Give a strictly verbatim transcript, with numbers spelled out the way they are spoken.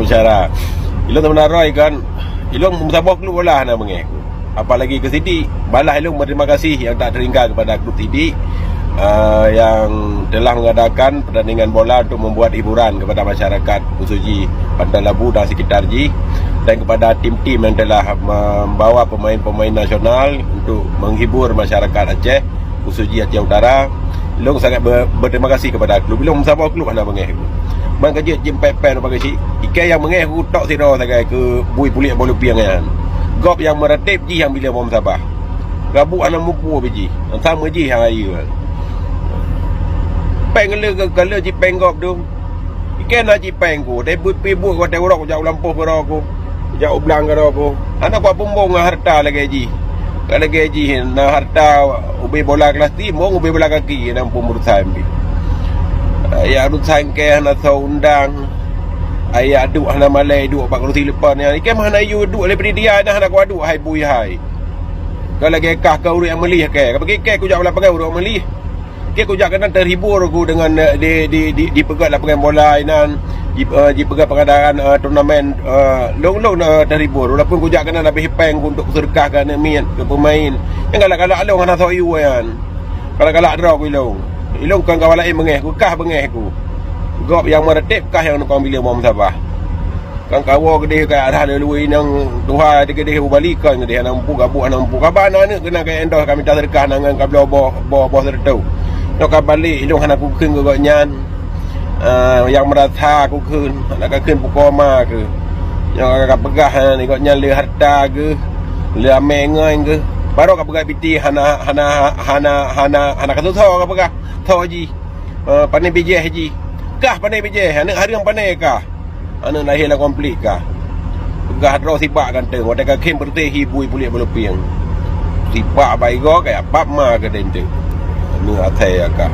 Bicara. Ilong sebenarnya kan, ilong meusaboh klub bola hana beungéh. Apalagi ke Sidik, malah ilong berterima kasih yang tak terhingga kepada klub Sidik, uh, yang telah mengadakan pertandingan bola untuk membuat hiburan kepada masyarakat, khususnya Pantai Labu dan sekitar jih, dan kepada tim-tim yang telah membawa pemain-pemain nasional untuk menghibur masyarakat Aceh, khususnya Aceh Utara. Ilong sangat ber-, berterima kasih kepada klub. Ilong meusaboh klub hana beungéh. Man ka jeuet jimpén-pén bagi cit. Ikei nyang beungéh kutok sidroe sagai keu bui pulék boh lupieng nyan. Gob nyang meuratéb jih nyang bila boh meusaboh. Gabuek hana mupu biji. Sama jih hai. Péng le ke, ke le jipéng gob tu. Ikei na jipéng ku. Dai buet pi buet watée uroe ku jak u lampôh keudroe ku. Jak u blang keudroe ku. Hana kuat pumbong ngon harta lagée jih. Ka lagée jih na harta ubé bola kelas timbong, ubé bola kaki na peurusan pih. Yak rusan keu hana soe undang. Yak duek hana malée duek bak kerusi leupah nyan. Ikei mah hana yue duek lé peudidia na hana kuat duek hai bui hai. Ka lagée kah ka ureuëng nyang meulih kei. Ka bagi kei kujak u lapangan ureuëng meulih. Kei kujak keunan terhibur ku dengan, eh, di, di, di, dipeugét lapangan bola inan, di, eh, dipeugét pengadaan, eh, turnamen, eh, long-long, eh, terhibur. Walaupun kujak keunan habéh péng ku untuk seudeukah keu aneuk miet, keu peumain. Nyang galak-galak long hana soe yue nyan. Galak-galak droe ku ilong. Ilong kon kawan laén beungéh ku, kah beungéh ku. Gob nyang meuratéb kah nyang nukang bila boh meusaboh. Kan kawoe keudeh ka arah leuluwi nyang tuha keudeh u Bali kon keudeh hana mampu gabuek hana mampu. Kaba aneuk keunan ka endoh ka mita seudeukah na ngon ka bloe boh, boh, boh seureutôh. Nyoe ka balek ilong hana kukheun keu gobnyan. Ah, nyang meurasa kukheun, hana kakheun pukoe ma keuh. Nyoe ka peugah, ah, gobnyan le harta geuh, le amé ngon geuh. Barô ka peugah biti hana, hana, hana, hana, hana ka tusoe ka peugah. Tho jih. Ah, pané bijéh jih. Kah pané bijéh, aneuk hareuem pané kah. Aneuk lahé lam konflik kah. Peugah droe sibak ganteng, watée ka khem beureutéh hi bui pulék boh lupieng. Sibak bak igoe kaya bab ma keu dente. Aneuk asai kah.